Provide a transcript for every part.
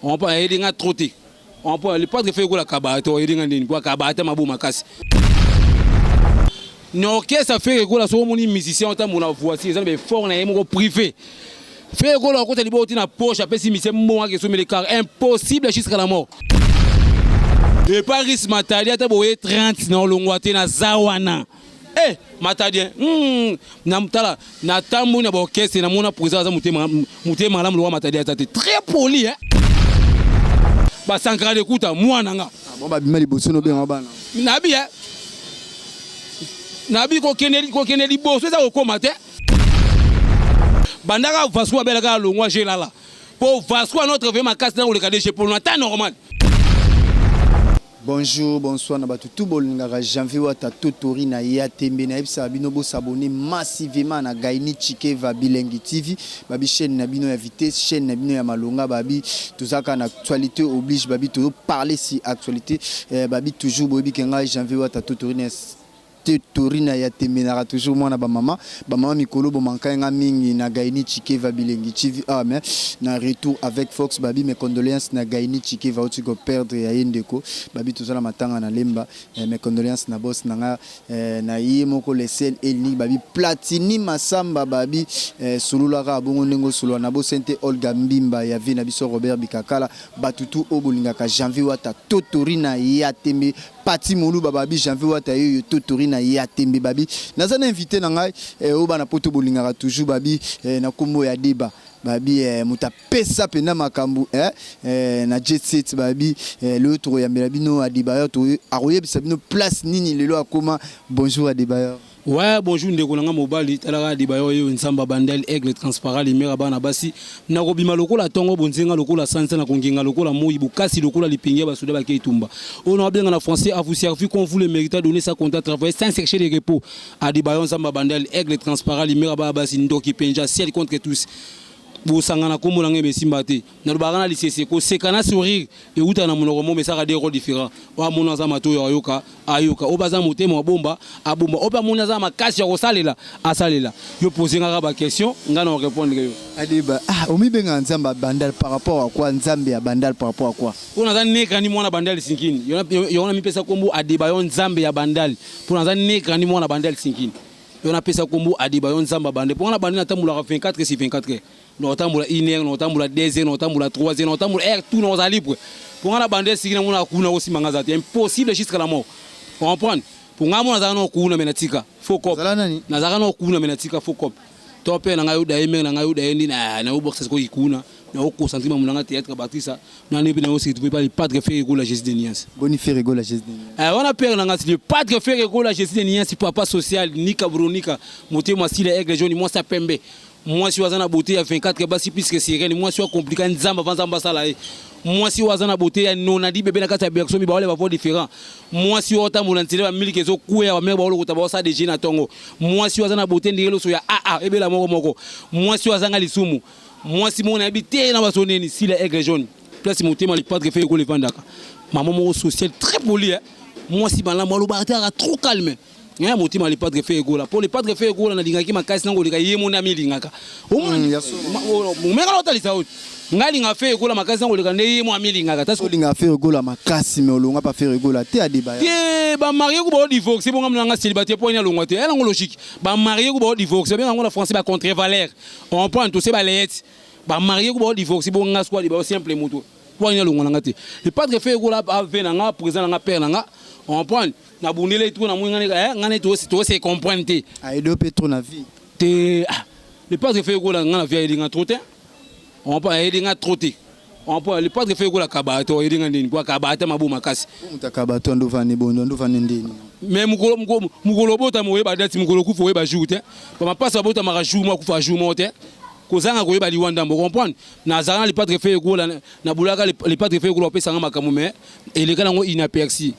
On ayeli nga trop te. On le padre Ferre Gola kaba te, oyeli nga nini po akaba ata mabo makasi. Na orchestre Ferre Gola, soki omoni musicien otambola voici, eza na baeffort na ye moko privé. Ferre Gola akota liboko ti na poche, apesi musicien mbongo ake esomeli car, impossible jusqu'à la mort. E Paris Matadi, ata boye 30 na olongwa te, naza wana. Eh, Matadi, na tala natamboli na baorchestre, namona président aza motema motema malamu lokwa Matadi aza te, très poli, hein? Basankara lekuta mwana nga. Ah bon, babima liboso nobenga bana. Nabi, eh? Nabi kokende liboso eza kokóma te. Bandaka Vasco abelaka alongwa gelala mpo Vasco ano travaille makasi na koleka DG Polo na temps normal. Bonjour, bonsoir na bato tu bolingaka Janvier Wata Totori na ya tembe. Nayebisaka bino bosabone massivement na Gaini Chikeva Bilengi TV. Babi chaîne na bino ya vitesse, chaîne na bino ya malonga. Babi tozalaka na actualité oblige, babi tozoparle si actualité. Babi toujours boyebi ke ngai Janvier Wata Totori na Totori na ya tembe naka toujours mwana bamama bamama mikolo bomankai nga mingi na Gaini Chikeva Bilengi TV. Ah, mais na retour avec Fox. Babi mes condoléances na Gaini Chikeva oti koperdre ya ye ndeko. Babi tozala matanga na Lemba. Mes condoléances na boss na nga, na ye moko le seul et l'unique, babi Platini Masamba. Babi sololaka bongo ndenge osolola na bosente Olga Mbimba ya vie na biso Robert Bikakala. Bato tu oyo bolingaka Janvier Wata Totori na ya tembe, Pati Moluba, babi Janvier Wata yoyo Totori na ya tembe. Babi naza na invité na ngai, oyo bana poto bolingaka toujours, babi na nkombo ya Deba. Babi moto apesa mpenza makambo na jet set. Babi lelo tokoyambela bino Adebayor, akoyebisa bino place nini lelo akoma. Bonjour Adebayor. Ouais, bonjour ndeko na nga mobali. Talaka, Adebayor oyo Nzambe Bandel, aigle transparent, lumière bana basi. Nakobima lokola ntongo, bonzenga lokola sanza, na kongenga lokola moi, bokasi lokola lipingi ya basoda bake etumba. Oyo nababenga na français: à vous servir comme vous le méritez, donner sa compte, travailler sans chercher de repos. Adebayor Nzambe Bandel, aigle transparent, lumière bana basi, ndoki penja, ciel contre tous. Bosangana kombo na ngai mesimba te. Nalobaka na lisese, koseka na sourire euta na monoko mo mesaka deux rôles différents. Oyo amoni aza matoyi ayoka, ayoka. Oyo baza motema abomba, abomba. Oyo mpe amoni aza makasi ya kosalela, asalela. Yo pose ngaka baquestion, ngai na korépondre yo. Adeba, ah, omibengaka Nzambe ya Bandal par rapport à quoi? Nzambe ya Bandal par rapport à quoi? Mpo naza nekani mwana Bandal Sinkini. Yango namipesa nkombo Adeba yo Nzambe ya Bandal, mpo naza nekani mwana Bandal Sinkini. Yo napesa nkombo Adeba yo Nzambe ya Bandal mpo nga na Bandal natambolaka 24 sur 24 heures. Nakotambola une heure, nakotambola 2 heures, nakotambola 3 heures, nakotambola heure tout, nakozala libre. Mpo nga na Bandal siki namona kuna kosimba nga aza te, impossible jusqu'à la mort. Comprendre, mpo nga mona nazalaka na kuna me natika faux cop. Ozala nani? Nazalaka na kuna me natika faux cop to mpe na ngai odaye mare na ngai odaye ndi naobwakisa sikoyo kuna naoconcentre mamu na nga théâtre batrisa nani mpe nayo surtout mpe le padre Ferre Gola Jésus de Niance. Boni Ferre Gola Jésus de Niance? Eh, wana père na nga, le padre Ferre Gola Jésus de Niance, papa social nika bronika motema sila aigle jaune, mwasi ya pembe, mwasi oyo aza na beauté ya 24 basi puisque sirene, mwasi oyo akomplika Nzambe avant Nzambe asala ye, mwasi oyo aza na beauté ya nonadi bebe na kati ya berceau mibale bavoix différent, mwasi oyo otambola nzela bamiliki ezokweya, bamere baolokota baosala deje na ntongo, mwasi oyo aza na beauté ndenge loso ya aa ebela moko moko, mwasi oyo azanga lisumu, mwasi moko nayebi te na baso neni sila aigle jaune, place motema le padre Ferre Gola evandaka. Mama moko social, très poli, hein? Mwasi malamu, alobaka te, aka trop calme. Ya motema le padre Ferre Gola, mpo le padre Ferre Gola nalingaki makasi nango oleka ye moni amilingaka. Ya solo. Omeka na otalisa oyo ngai alinga Ferre Gola makasi nango oleka nde ye mo amilingaka. Olingaka Ferre Gola makasi me olonga pa Ferre Gola te, Adeba. Te, bamarie ku baodivorce bonga nanga célibataire mpo eni alongwa te, elango logique. Bamarie ku baodivorce, babenga yango na français bacontrevaleur. On prend tose baleyete, bamarie ku baodivorce bonga sikoyo Adeba simple moto mpo ani alongwa nanga te. Le padre Ferre Gola ave na nga président na nga, père na nga, on prend nabundeli trop na moi nga ne tose comprendre te. Aide mpe trop na vie. Te, ah, le padre Ferre Gola nga na vie ayelinga trop te. On prend ayelinga trop te. On prend le padre Ferre Gola kaba to ayelinga nini po akaba ata mabo makasi. Moto akaba to andovani bondo andovani ndeni. Mais mokolo obotama oyeba date, mokolo okufa oyeba jour te. Bamapasi babotamaka jour moko, akufa jour moko te. Kozanga koyeba liwa ndambo, comprendre. Nazala na le padre Ferre Gola, nabulaka le padre Ferre Gola opesanga makambo mais eleka nango inaperçu,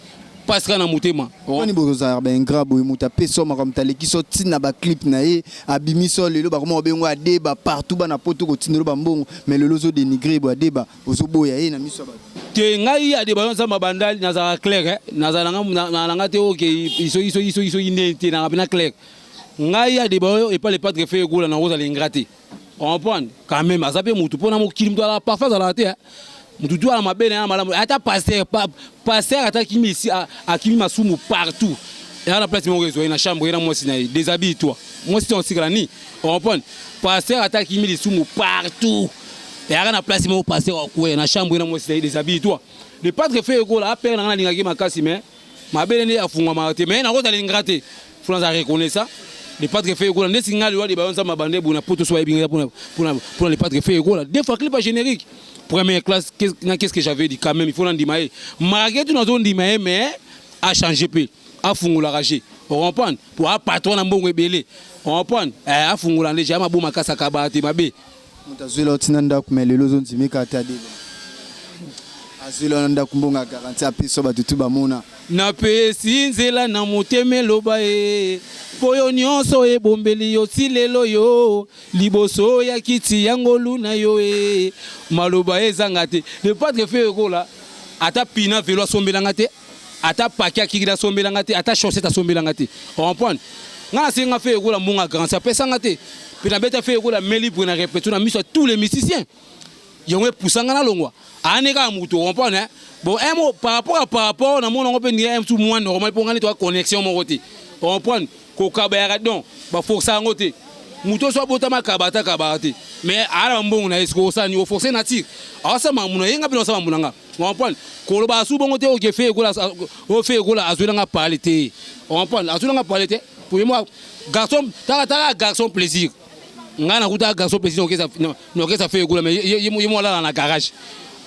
pasi kaka na motema. Wani bozalaka baingrat boye? Moto apesi yo makambo, moto aleki so ntina baclip na ye abimisi yo, lelo bakoma kobengo Adeba partout, bana poto kotindelo bambongo, mais lelo ozodénigre boye Adeba, ozoboya ye na miso ya bato. Te, ngai Adeba yo Nzambe Bandali, nazalaka clair. Nazala nanga te oke soki soki soki soki ndeni te, nanga mpena clair. Ngai Adeba oyo epa le padre Ferre Gola nakozala ingrat te. Comprendre quand même, aza mpe motu mpona mokili, moto azalaka parfait azalaka te. Mutu tu ala mabe na ya malamu. Ata pasteur, pa, pasteur ata kimi ici akimi masumu partout. Ya na place moko ezo na chambre na mwasi na ye. Déshabille toi. Mwasi to osikala ni. On comprend? Pasteur ata kimi lisumu partout. Ya na place moko pasteur akwe na chambre na mwasi na ye déshabille toi. Le padre Ferre Gola a père na lingaki makasi mais mabele nde afungwamaka te mais nakozala ingrat te. Faut naza reconnaissant. Le padre Ferre Gola ndeti ngai liwa de bayo nzamba bande buna poto so bayebi ngai pona pona pona le padre Ferre Gola. Deux fois clip générique. Première classe, qu'est-ce que j'avais dit quand même, il faut nandima ye. Malgré tout nazo ndima ye mais a changer pe. Afungolaka je. On comprend? Pour a patron na mbongo ebele. On comprend? Eh afungola nde ja maboma kasa kaba te mabe. Moto azwela yo ntina ndako mais lelo ozondimika ata dele. Azwela na ndako mbongo ya garantie apesa bato tu bamona. Napesi nzela na motema eloba e mpo yo nyonso ebombeli yo ti lelo yo liboso ya kiti ya ngolu na yo e maloba ezanga te. Le padre Ferre Gola ata pina velo asombelanga te, ata paquet akikili asombelanga te, ata chaussette asombelanga te. Comprendre? Nga nasenga Ferre Gola mbongo ya garantie apesanga te. Pe nabeta Ferre Gola main libre na repetition na miso ya tous les musiciens. Yango epusa nga nalongwa. Ane kaka mutu, comprendre hein? Bon, un mot par rapport à par rapport na mona ngo pe ndire un sous moins normal po nga neti connexion moko te. Comprendre? Kokaba ya don, ba forcer yango te. Mutu so abotama kaba ata kaba te. Mais ala mbongo na ye siko osala ni o forcer nature. Awasa mamu na ye nga pe osala mamu na nga. Comprendre? Koloba asu bongo te oke Ferre Gola o Ferre Gola azwela nga parler te. Comprendre? Azwela nga parler te. Pour moi garçon taka taka garçon plaisir. Nga nakuta garçon plaisir na orchestre Ferre Gola mais ye mo alala na garage.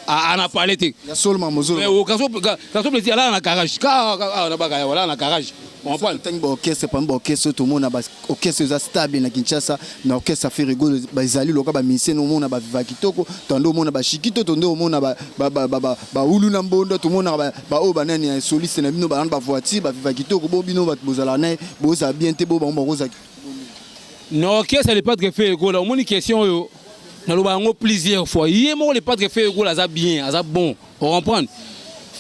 Ana parler te. Ya solo mamozolo. Mais o garçon garçon plaisir alala na garage. Ka na baka ya alala na garage. Comprendre? Tangi ba orchestre parmi ba orchestre tomona ba orchestre eza stable na Kinshasa na orchestre Ferre Gola bazali loka ba musicien omona ba viva kitoko tando omona ba shikito tondo omona ba ba ba ba ba ulu na mbondo tomona ba ba oyo banani ya soliste na bino ba ba voiture ba viva kitoko bo bino bato bozala na boza bien te bo bango bakoza na orchestre le padre Ferre Gola omoni question oyo naloba yango plusieurs fois ye moko le padre Ferre Gola aza bien aza bon on comprendre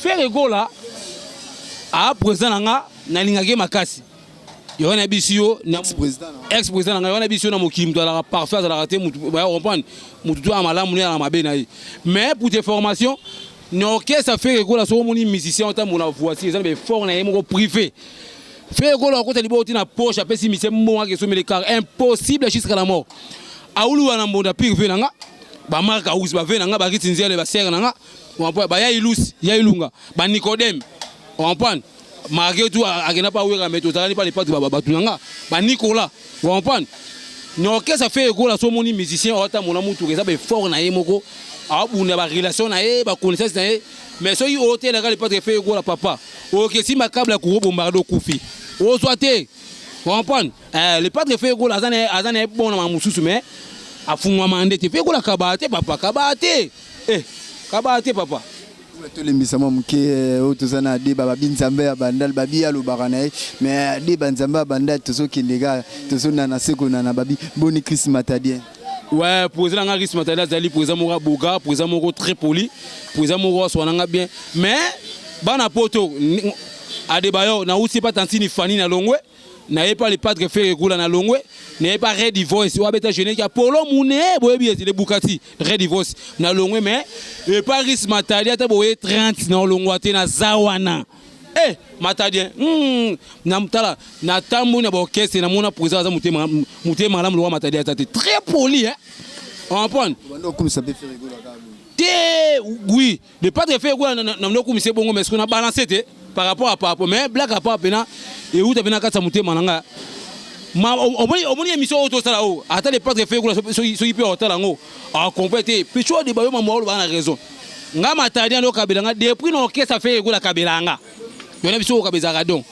Ferre Gola a président na nga nalingaki makasi yo wana bisi yo ex président na nga yo wana bisi yo na mokili moto azalaka parfait azalaka te moto baya comprendre moto to ya malamu ne ya mabe na ye mais pour tes formations na orchestre Ferre Gola soki omoni musicien otambola na voiture eza na baeffort na ye moko privé. Ferre Gola akota liboko ti na poche apesi musicien mbongo ake somele car impossible jusqu'à la mort. Aulu wana mbonda pire ve na nga ba Marc House ba ve na nga ba Ritz Nziale ba sere na nga comprendre ba ya Ilus ya Ilunga ba Nicodème comprendre malgré tout akenda pa wera mais tozalani pa les ba batu na nga ba Nicolas comprendre na orchestre Ferre Gola so moni musicien otambola mutuka eza ba effort na ye moko abunda ba relation na ye ba connaissance na ye mais soki otelaka le padre Ferre Gola papa okesi makable ya kuro bombarde okufi ozwa te comprendre eh, le padre Ferre Gola aza na ye bon na mosusu mais afungwama nde te. Ferre Gola kaba te papa, kaba te eh, kaba te papa. Tolembisa mwa moke oyo toza na Adeba babi nzambe ya bandal babi alobaka na ye mais Adeba nzambe ya bandal tozokende kaka tozonana se konana babi boni Chris Matadien. Ouais, président nga Chris Matadien azali président moko boga, président moko très poli, président moko aswana nga bien. Mais bana poto Adeba yo na usi pa tantini Fanny na longwe na ye pa le padre Ferre Gola na longwe na ye pa Red Voice wa beta jeune ya Polo Mune boyebi ezile Bukati Red Voice na longwe mais e Paris Matadi ata boye 30 na longwa te na zawana eh Matadi na tala na tambu na ba orchestre na mona président aza mutema mutema malamu lowa Matadi ata te très poli hein on comprend bando kumisa pe Ferre Gola ka te oui le padre Ferre Gola na ndo kumisa bongo mais ce qu'on a balancé te par rapport à par rapport mais blague à part pena et où pena kati mutema nanga ma omoni omoni émission oyo tosala oyo ata le padre Ferre Gola soki soki pe otala ngo a comprendre te pe choix de bayo mamu ba na raison nga Matadi ando kabela nga depuis na orchestre Ferre Gola kabela nga yona biso okabezaka donc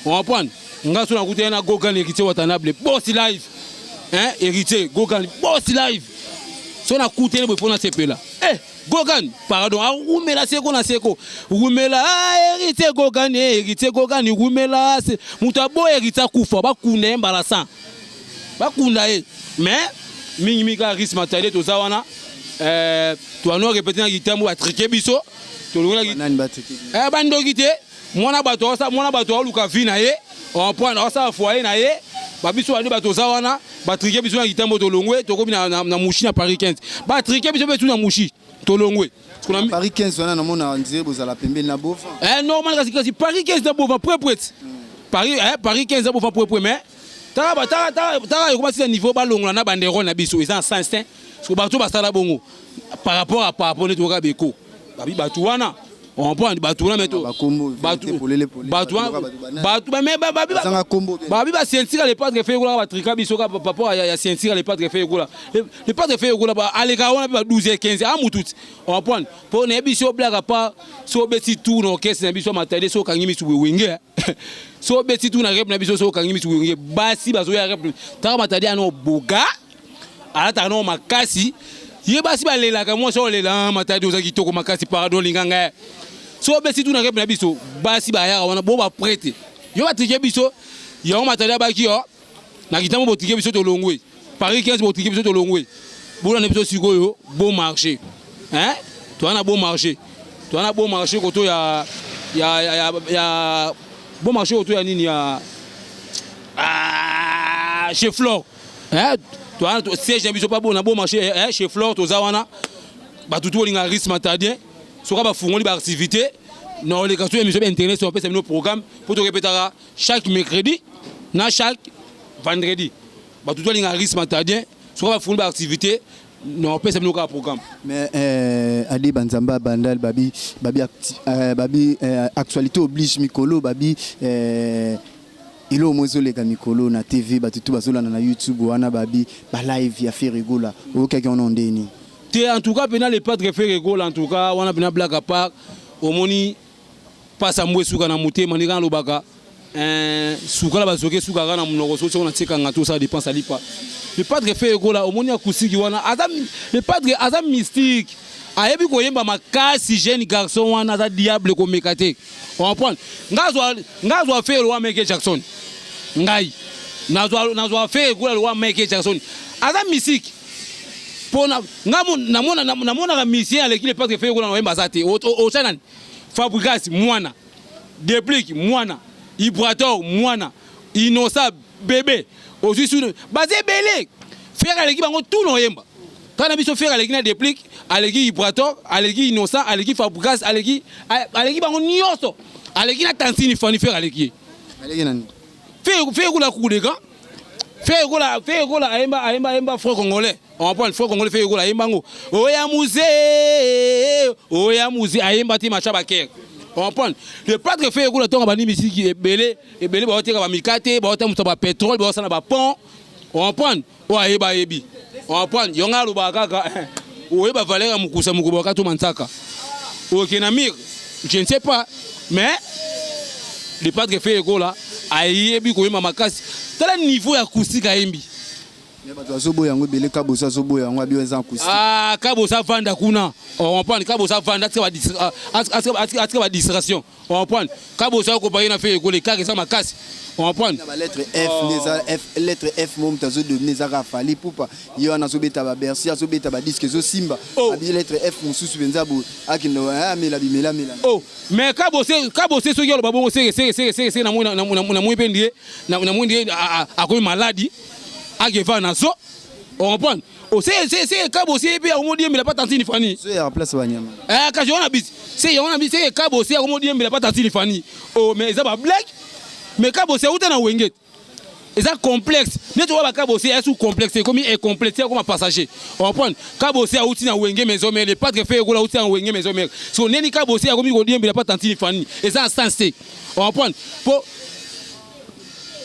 on comprendre nga so nakuta na Gogan héritier Watanabe boss live hein héritier Gogan boss live so nakutene boye pona sepela eh Gogan pardon arumela seko na seko rumela héritier Gogan héritier Gogan rumela se moto aboya héritier akufa bakunda ye mbala 100 bakunda ye mais mingi mingi kaka Chris Matadi toza wana toano répété na kitambo batrike biso tolongolaki bandoki te mwana bato mwana bato aluka vie na ye on asala foyer na ye babiso bandi bato oza wana batrike biso na kitambo tolongwe tokomi na mushi na Paris 15 batrike biso mpe tu na mushi. Tolongwe. Paris 15 wana namona nzire bozala pembeni na Bovan. Eh normal kasi kasi Paris 15 na Bovan près près. Paris eh Paris 15 na Bovan près près mais tala ba tala tala tala ekoma sina niveau balongola na banderole na biso eza sens te. Parce que bato basala bongo par rapport à par rapport neti oka beko. Babi bato wana on comprend bato wana mais bato bato bato mais babi babi ba scientifique le padre fait kola ba trika biso ka papa ya scientifique le padre fait kola le padre fait kola ba aleka wana ba 12 15 a mutu on comprend po na biso blague pas so beti tout na orchestre na biso matade so kangi misu wenge so beti tout na rep na biso so kangi misu wenge basi bazo ya rep taka matade ano boga alataka nao makasi ye basi balelaka mwasi olela ah, matadi oza kitoko makasi pardon olinga ngai so obesi tuna repe na biso basi bayaka wana bo baprete yo batrike biso yango matadi abaki yo na kitambo botrike biso tolongwe paris 15 botrike biso tolongwe bolanda biso sikoyo bon marché hein toza na bon marché toza na bon marché koto ya ya ya, ya, ya bon marché koto ya nini ya ah, chez Flore Eh, toza siège na biso pa na bon marché eh, chez Flore toza wana bato tu olinga risque matadien soka bafungoli ba activité na oleka so émission internet so bapesa bino programme mpo torepetaka chaque mercredi na chaque vendredi bato tu olinga risque matadien soka bafungoli ba activité na opesa bino kaka programme. Mais euh, Ade Banzamba Bandal babi babi euh, babi euh, actualité oblige mikolo babi euh, Eloko moko ezoleka mikolo na TV batu tout bazolanda na YouTube wana babi ba live ya Ferre Gola oyokaki yango nao ndenge nini? Te en tout cas pena le padre Ferre Gola en tout cas wana pena blague à part omoni pasa mbwa esuka na motema ndenge alobaka eh, sukala bazoki esukaka na monoko soki na tikanga tout ça dépense alipa le padre Ferre Gola omoni acoustique wana aza le padre aza mystique ayebi koyemba makasi jeune garçon wana aza diable komeka te comprendre nga azwa nga azwa Ferre lokola Michael Jackson ngai nazwa nazwa Ferre Gola lokola Michael Jackson aza mystique pona nga namona namonaka musicien aleki le padre Ferre Gola na oyemba aza te otya nani Fabregas mwana Deplick mwana Ibrator mwana Innocent bebe ozwi su baza ebele Ferre aleki bango tout na oyemba kaka na biso Ferre aleki na Deplick aleki Ibrator aleki Innocent aleki Fabregas aleki aleki bango nyonso aleki na Tantine Fanny Ferre aleki ye aleki nani Ferre Ferre Gola kuleka Ferre Gola Ferre Gola ayemba ayemba ayemba franc congolais on comprend franc congolais Ferre Gola ayemba ngo oya musée oya musée ayemba ti macha baker on comprend le padre Ferre Gola tonga bani misiki ebele ebele baoteka ba mikate baotambusa ba pétrole baosala ba pont on comprend oyo ayeba ayebi comprendre yo ngai alobaka kaka oyeba valeur ya mokusa mokoba wakati manzaka okende na mire je ne sais pas mais le padre Ferre Gola ayebi koyemba makasi tala niveau ya acoustique ayembi bato bazoboya yango ebele kabosa azoboya yango abi eza acoustique ah kabosa avanda kuna comprendre kabosa avanda atika ba distraction comprendre kabosa okopaye na Ferre Gola kaka eza makasi comprendre ba lettre F nde eza F lettre F mo moto azodomine eza kaka Fally Ipupa ye wana azobeta ba Bercy azobeta ba disque ezosimba Oh. abi lettre F mosusu mpenza boye akende amela bimela mela oh mais kabose kabose soki aloba bongo seke seke seke seke seke namoni namoni mpe ndie namoni ndie akomi maladi akeva na zo comprendre oh se se se kabose ye mpe akomodiembela pa tantine Fanny zo ya place banyama eh kasi wana bisi se yango na bisi seke kabose akomodiembela pa tantine Fanny oh mais eza ba blague mais kabose auta na wenge eza complexe neti oyo bakabose ya sous complexe ekomi incomplexe akoma passager comprendre kabose auti na wenge maison mère le padre Ferre Gola auti na wenge maison mère so neni kabose akomi kodiembela pa tantine Fanny eza na sens te comprendre po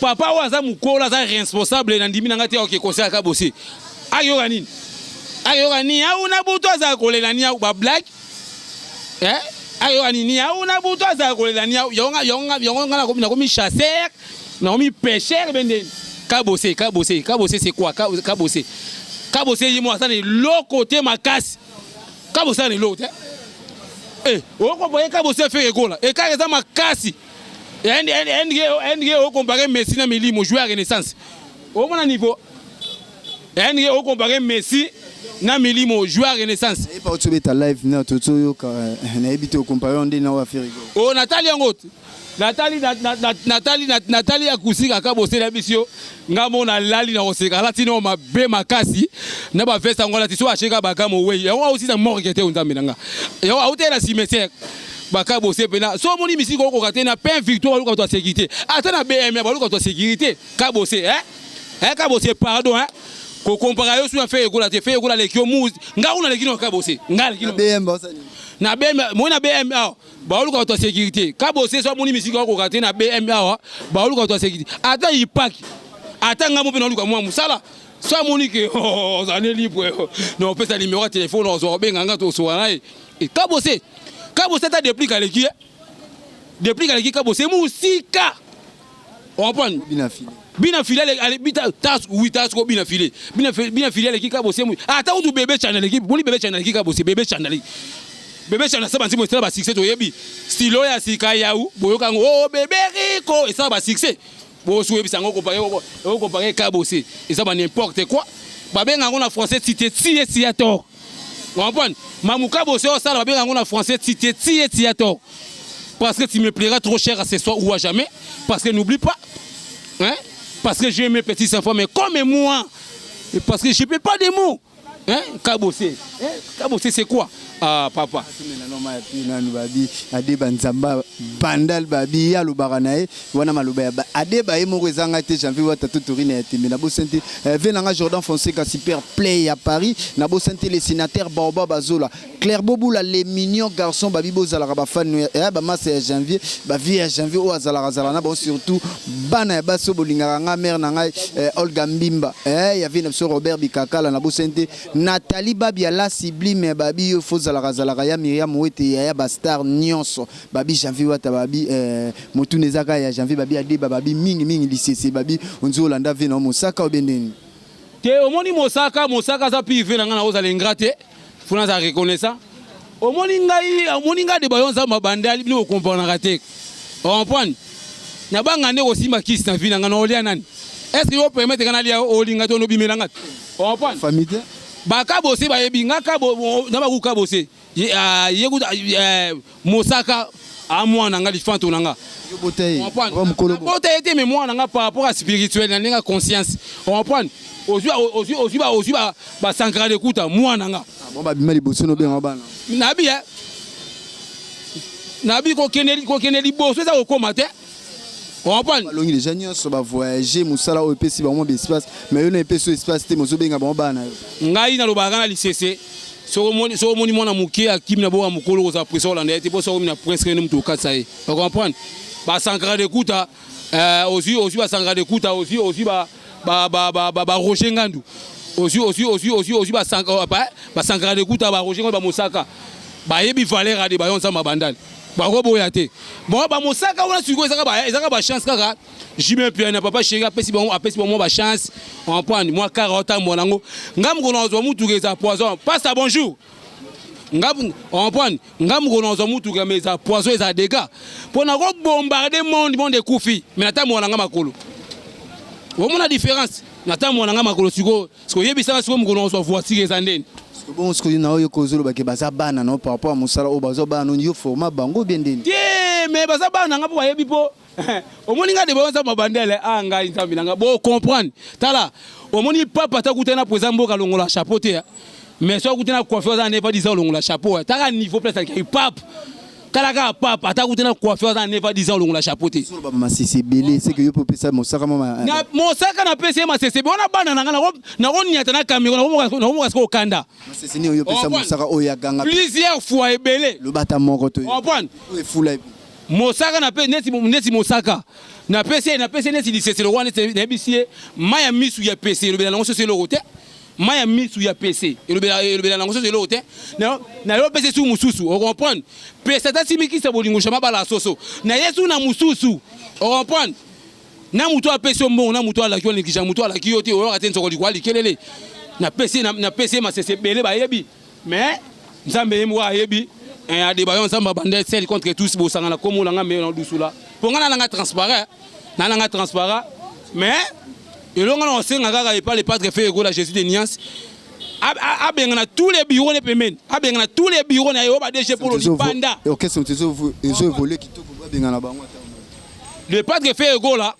papa oyo aza mokolo aza responsable na ndimi na ngai te oke conseil ya kabose ayoka nini ayoka nini auna butu aza kolela nini ba blague eh ayoka nini auna butu aza kolela nini yango yango yango ngai nakomi chasseur nakomi pêcheur bendeni kabose kabose kabose c'est quoi kabose kabose ye mo aza na eloko te makasi kabose aza na eloko te eh okoboye kabose Ferre Gola ekaka eza makasi ndenge okompare Messi na milimo joueur ya Renaissance omona niveau ndenge okompare Messi na milimo joueur ya Renaissance epa otobeta live na tozoyoka nayebi te okompare nde na oyo Ferre Gola o natali yango te. Natali natali natali ya kusika ka bosela biso yo nga mo nalali na koseka alati no mabe makasi na ba veste yango alati so acheka baka mowei yango ausisa morgue te nzambe na nga yango autela na cimetière baka bose pena so omoni misiki okoka te na pain victoire baluka bato ya sécurité ata na bm baluka bato ya sécurité kabose eh eh kabose pardon eh kokompara yo su na fe ekola te fe ekola leki yo mu nga kuna leki no kabose nga leki no BM basali na bm moi na bm awa baoluka bato ya sécurité kabose so amoni misiki akoka te na bm awa baoluka bato ya sécurité ata ipaki ata ngai mo mpe naoluka mwa mosala so amoni ke ozali libre na opesa nimero ya telefone ozwa obenga nga tosoka na ye kabose kabose ata deplike aleki ye deplike aleki kabose mosika comprendre bina file bina file ale bita tas oui tas ko bina file bina file bina file aleki kabose mu ata kutu bebe chana aleki boni bebe chana aleki kabose bebe chana aleki bebe chana saba nzimbo esala ba succès toyebi stylo ya sika yau boyoka yango oh bebe rico esala ba succès bosu oyebisa yango compare okompare kabose eza ba n'importe quoi babenga yango na français tite tie tia tort comprendre mamuka bose osala babenga yango na français tite tie tia tort parce que tu me plairas trop cher à ce soir ou à jamais parce que n'oublie pas hein parce que j'ai mes petits enfants mais comme moi parce que je peux pas des mots hein kabose hein kabose c'est quoi ah papa nanu babi adeba nzamba bandal babi ye alobaka na ye wana maloba ya adeba ye moko ezanga te janvier wata totorine ya tembe nabosani te ve nanga jordan fonseca super play ya paris nabosani te le sénateur baoba bazola claire bobula les mignons garçons babi bozalaka bafani ya bamasa ya janvier bavie ya janvier oyo azalaka azalaka na bango surtout bana ya basi oyo bolingaka nga mare na ngai olga mbimba ya vie na biso robert bikakala nabosani te nathalie babi ya la sublime babi yo fo ozalaka azalaka ya miriam wete yaya bastar nyonso babi janvier wata babi motuna eza kaka ya janvier babi adeba babi mingimingi lisese babi onzi olanda vie na yo mosaka obe ndeni te omoni mosaka mosaka aza pive na ngai na ozala ingrat te funa aza reconnaissant omoni ngai omoni ngai deba yo nzambe abandali bino bokomprenaka te comprendre nabanga nde kosimba kisi na vie na ngai na olia nani est ce que yo permettre nga nalia olinga te onobimela nga te comprendre famille te bakabose bayebi nga kabo na bakuka bose ye kuta mosaka amwana nga lifanto na nga yo bota ye mokolo bota ye te mais mwana nga par rapport à spirituel na ndenge ya conscience comprendre ozwi ozwi ozwi ba ozwi ba ba sankara de kuta mwana nga bon babima liboso nobenga bana nabi eh nabi kokende kokende liboso eza kokóma te comprendre balongi deja nyonso bavoyage mosala oyo epesi bango baespace mais yo na epesi oyo espace te mozobenga bango bana yo ngai nalobaka na lisese soki omoni mwana moke akimi na boka mokolo kozala pression olanda ye te mpo soki omi na prince kende moto okatisa ye ocomprendre basankara de kuta ozwi ozwi basankara de kuta ozwi ozwi baroger ngandu ozwi ozwi ozwi ozwi ozwi basankara de kuta baroger ngandu bamosaka bayebi valeur ade bayo nzambe bandali bakoboya te bon bamosaka wana sikoyo ezaka bachance kaka jime pia na papa chéri apesi bango apesi bango bachance comprendre mwa kara otambola nango nga mokolo nazwa mutuka eza poison pasta bonjour nga comprendre nga mokolo nazwa mutuka mais eza poison eza dégâts mpo nakobombarde monde monde ekufi mais natambola nanga makolo omona différence natambola nanga makolo sikoyo sikoyo oyebisanga sikoyo mokolo nazwa voiture eza ndeni bongo sikoyo na oyo kozolobake baza bana no par rapport ya mosala oyo baza bana no yo forma bango bien ndeni te mais baza bana nanga mpo bayebi mpo omoni nga deba nzambe bandele a ngai nzambe nanga bo comprendre tala omoni papa ata kuta na président mboka longola chapeau te mais so akuti na coiffeur aza ne pas 10 ans longola chapeau taka niveau place alaki pape tala kaka pape ata akuti na coiffeur aza ne pas 10 ans longola chapeau te solo masese ebele c'est que yo mpe opesa mosaka mama na mosaka napesi ye masese wana bana na nga nakoniata na caméra nakomoka sikoyo okanda masese nini oyo opesa mosaka oyo aganga plusieurs fois ebele loba ata moko to comprendre oyo efula mosaka nape neti neti mosaka napesi ye napesi ye neti lisese lokwa neti nayebisi ye mai ya misu ya pese elobela nango soso eloko te mai ya misu ya pese elobela elobela nango soso eloko te nayo pese su mosusu ocomprendre pese ata simikisa bolingo shama bala soso na ye su na mosusu ocomprendre na moto apesi yo mbongo na moto alaki yo alekisa moto alaki yo te oyoka te nzoko likwa likelele napesi napesi ye masese ebele bayebi mais nzambe ye moko ayebi adeba yo nzambe abanda seul contre tous bosanga na kombo na nga me na dusula mpo nga nalanga transparent nalanga transparent mais elonga na kosenga kaka epa le padre fe ekola jésus de nuance abengana tous les bureaux ne pembeni abengana tous les bureaux na ye oyo ba DG polo libanda orchestre ezo évolue kitoko babengana bango ata. Le Padre Ferre Gola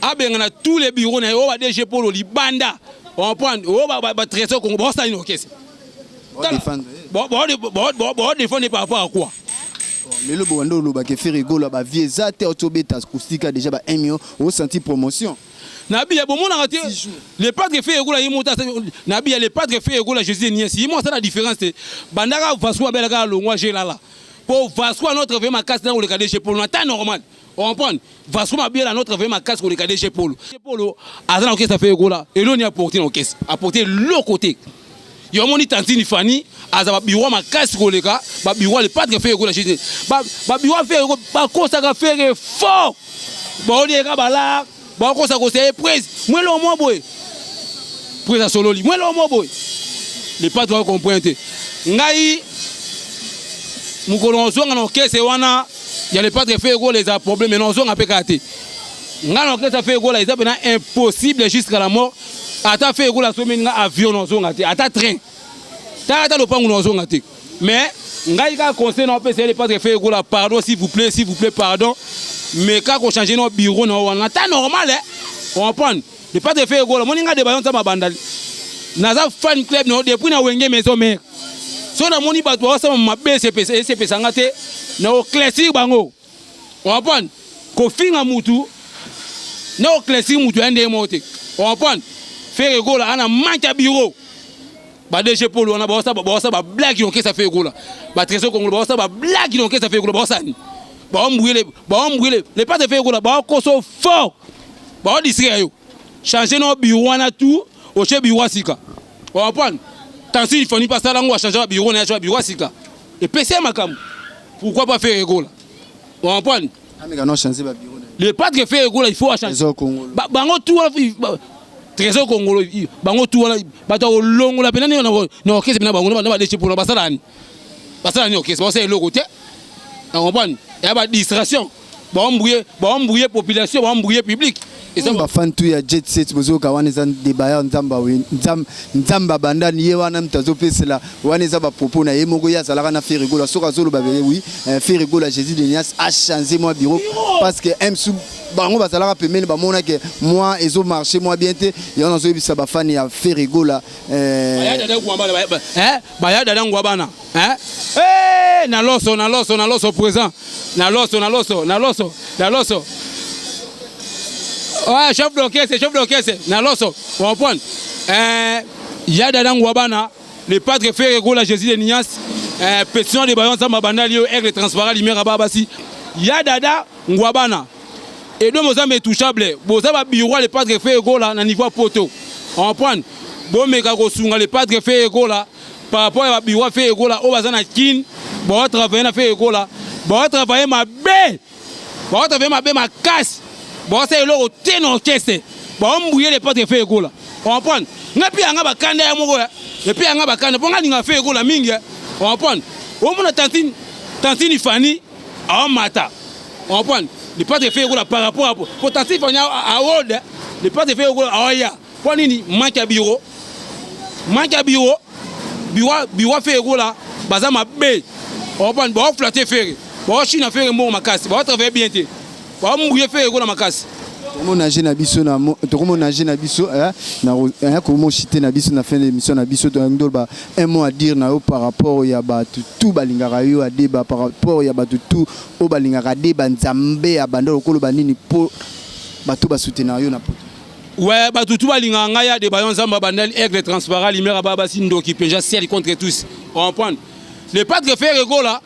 abengana tous les bureaux na ye oyo ba DG Polo libanda. Comprendre oyo ba Trésor Congo ba sali na orchestre. Ba défendre par rapport à quoi? Lelo bobanda olobaka Ferre Gola ba vie eza te, otobeta acoustique déjà ba 1 million, osenti promotion. Nabiya bomonaka te le Padre Ferre Gola ye moto nabiya. Le Padre Ferre Gola, Jésus niesi ye mo asala différence te. Bandaka Vasco abelaka alongwa gelala po Vasco ano travaille makasi na koleka DG Polo na temps normal. Comprendre, Vasco Mabiala ano travaille makasi koleka DG Polo. Polo aza na orchestre Ferre Gola eloni apporte na orchestre, apporte eloko te. Yo omoni tantine Fani aza babureau makasi koleka babureau le Padre Ferre Gola. Jésus, babureau Ferre Gola bakosaka Ferre fort, baolieka balar, bakosa kosa ye prise mwelo mwa boye, prise asololi mwelo mwa boye. Le Padre acomprendre te. Ngai mokolo ozonga na orchestre wana ya le Padre Ferre Gola, eza problème na ozonga mpe kaka te. Ngai na orchestre Ferre Gola eza mpena impossible jusqu'à la mort. Ata Ferre Gola asomeli nga avion, na ozonga te. Ata train, tala ata lopango, na ozonga te. Mais ngai kaka conseil na opesa ye le Padre Ferre Gola: pardon, s'il vous plaît, s'il vous plaît, pardon, mais kaka kochange na bureau na wana ta normal, eh? Comprendre, le Padre Ferre Gola moni nga de bayo nzambe abandali, naza fan club na depuis na Wenge Maison Mère. So namoni bato baosala mabe, esepesanga te na oclaircir bango. Comprendre, kofinga mutu na oclaircir mutu ya ndenge moko te. Comprendre, Ferre Gola ana manque ya bureau. Ba DG Polo wana baosa bablague na orchestre Ferre Gola, batrésor Congolo baosa bablague na orchestre Ferre Gola, baosala nini? Baombouye, baombouye le Padre Ferre Gola, baokoso fort, baodistraire yo. Change no bureau wana tout, otie bureau ya sika. Comprendre, tantine Fani mpe asala yango, achange babureau na ye, atia bureau ya sika, epesi ye makambo. Pourquoi pas Ferre Gola? Comprendre. Ameka no changer ba bureau. Le Padre Ferre Gola, il faut achanger bango tout wana, Trésor Congolo, bango tout wana, bato ya kolongola mpena ndenge na orchestre mpena bango na badeshe mpona basala nini? Basala nini orchestre? Basala eloko te. Na comprendre, ya badistraction, baembrouye, baembrouye population, baembrouye public. Eza bafan tu ya Jet Set bozoyoka wana, eza débat ya Nzambe abandani ye wana, moto azopesela wana eza bapropos na ye moko. Ye azalaka na Ferre Gola, soki azoloba oui, Ferre Gola, Jésus de Nias a changé mwa bureau parce que msu bango bazalaka pembeni, bamonake mwa ezomarche mwa bien te. Yango nazoyebisa bafani ya Ferre Gola. Baya dada ngwa bana na loso, na loso, na loso présent, na loso, na loso, na loso, na loso. Ouais, chef d'orchestre, chef d'orchestre na loso. Comprendre, ya dada ngwa bana, le Padre Ferre Gola, Jésus de Nias, pétition de bayon Nzambe abandali yo, aigle transparent, lumière aba basi, ya dada ngwa bana edo boza intouchable, boza babureau le Padre Ferre Gola na niveau ya poto. Comprendre, bomeka kosunga le Padre Ferre Gola par rapport ya babureau Ferre Gola oyo baza na Kine, baotravaille na Ferre Gola, baotravaille mabe, baotravaille mabe makasi, baosala eloko te na orchestre, baombouye le Padre Ferre Gola. Comprendre, nga mpe yanga bakanda ya moko epe yanga bakanda mpo nga linga Ferre Gola mingi. Comprendre, omona tantine Fani aomata. Comprendre, le Padre Ferre Gola par rapport à po tantine Fani aolde, le Padre Ferre Gola aoya mpo nini? Manque ya bureau, manque ya bureau. Bureau Ferre Gola baza mabe. Comprendre, baoflatte Ferre, baochina Ferre mbongo makasi, baotravaille bien te, baombuye Ferre Gola makasi. Tokomonage na biso, tokomonage na biso komoshite na biso na fin de l'émission na biso. Ndoloba un mot à dire na yo par rapport ya bato tout balingaka yo adeba, par rapport ya bato tout oyo balingaka adeba Nzambe ya banda, okoloba nini mpo bato basoutenir yo na poto? Ouais, bato tu balingaka ngai adeba yo Nzambe abandali, aigle transparent, lumière aba basi, ndoki mpenza, ciel contre tous. Comprendre, le Padre Ferre Gola,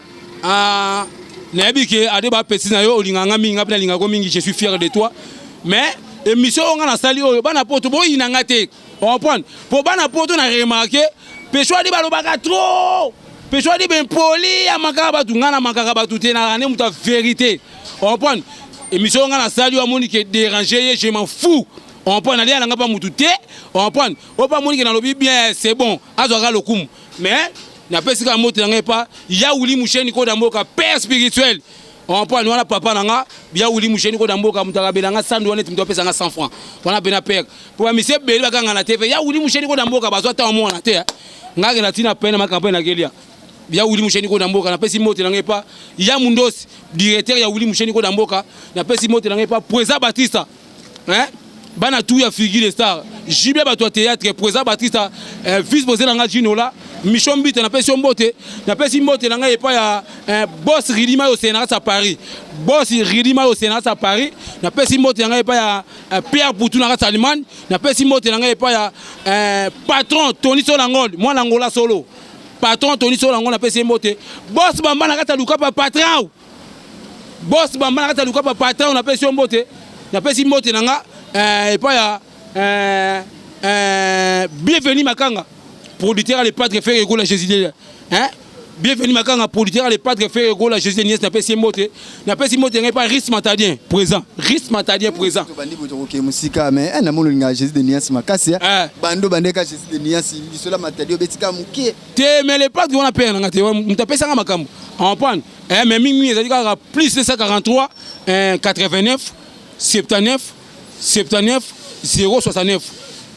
nayebi ke ade bapesi na yo, olingaka nga mingi, nga mpe nalingaka mingi, je suis fier de toi. Mais émission oyo nga nasali oyo, bana poto boyina nga te. Comprendre, mpo bana poto na remarke pesho adi balobaka trop, pesho adi bempoli amakaka bato, nga namakaka bato te, nalaka nde moto ya vérité. Comprendre, émission oyo nga nasali oyo, amoni ke déranger ye, je m'en fous. Comprendre, nalia nanga mpa mutu te. Comprendre, oyo mpa amoni ke nalobi bien, c'est bon, azwaka lokumu. Mais napesi kaka moto na ngai epa ya Wuli Musheni koda mboka, père spirituel. Comprendre, wana papa na nga ya Wuli Musheni koda mboka, moto akabela nga sandu wana neti moto apesa nga 100 francs wana pena père, po bamisi ebele bakanga na TV ya Wuli Musheni koda mboka, bazwa ntango mwana te. Nga akenda ntina pene makambo nakelia. Ya Wili Musheni ko na mboka, napesi mbote na ngai pa ya Mundosi, directeur ya Wili Musheni ko na mboka. Napesi mbote na ngai pa Président Batista, hein, bana tu ya figure star jibe, bato ya théâtre, Président Batista, vice président na ngai Jinola Michon Mbita, napesi yo mbote. Napesi mbote na ngai epai ya boss Ridima oyo na kati ya Paris, boss Ridima oyo na kati ya Paris. Napesi mbote na ngai epai ya Pierre Poutou na kati ya Allemagne. Napesi mbote na ngai epai ya patron Tony Solangol, mwana Ngola solo, patron Tony Solangol, napesi ye mbote. Boss Bamba na kati ya Lukapa, patron boss Bamba na kati ya Lukapa, patron, napesi yo mbote. Napesi mbote na nga epai ya Bienvenu Makanga, producteur le Padre Ferre Gola Jésus, hein, Bienvenu Makanga, producteur le Padre Ferre Gola Jésus Nies, napesi ye mbote. Napesi mbote ngai pa Ris Matadien présent, Ris Matadien présent. Bandi boto koke mosika, mais namoni olingaka Jésus de Nias makasi. Bando bandeka Jésus de Nias lisola Matadi, obetika moke. Te, mais le Padre wana pere nanga te, moto apesanga makambo comprendre, mais mingi ezali kaka plus 243 89 79 79 069,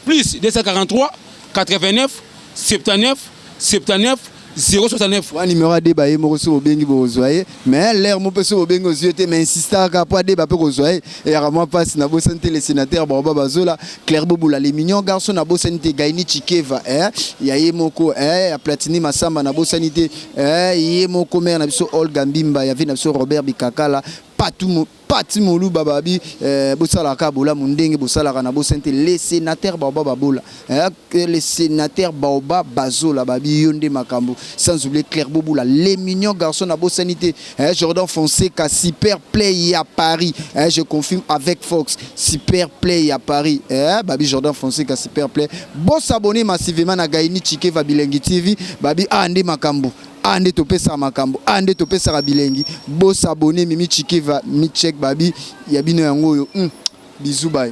plus 243 89 79 79 069. Wa numéro adeba ye moko, so bobengi bokozwa ye, mais l'air mo mpe so bobengi ozwi ye te, mais insistaka po adeba mpe kozwa ye eyaka mwa mpasi. Nabosani te le sénateur Baoba Bazola, Claire Bobula, les mignons garçon. Nabosani te Gaini Chikeva, ya ye moko, ya Platini Masamba. Nabosani te ye moko mare na biso Olga Mbimba, ya vie na biso Robert Bikakala, Patu Pati Moluba, babi bosalaka bolamu ndenge bosalaka. Na bosani te les sénateurs Baoba Babola, les sénateurs Baoba Bazola, babi yo nde makambo. Sans oublier Claire Bobula, les mignons garçons. Na bosani te Jordan Fonseca, super play à Paris, je confirme avec Fox, super play à Paris, babi Jordan Fonseca, super play. Bosabonner massivement na Gaini Chikeva Bilengi TV, babi a nde makambo, a nde topesaka makambo, a nde topesaka bilengi. Bosabonner. Mimi Chikeva Michek, babi ya bino yango oyo. Bisous, bye.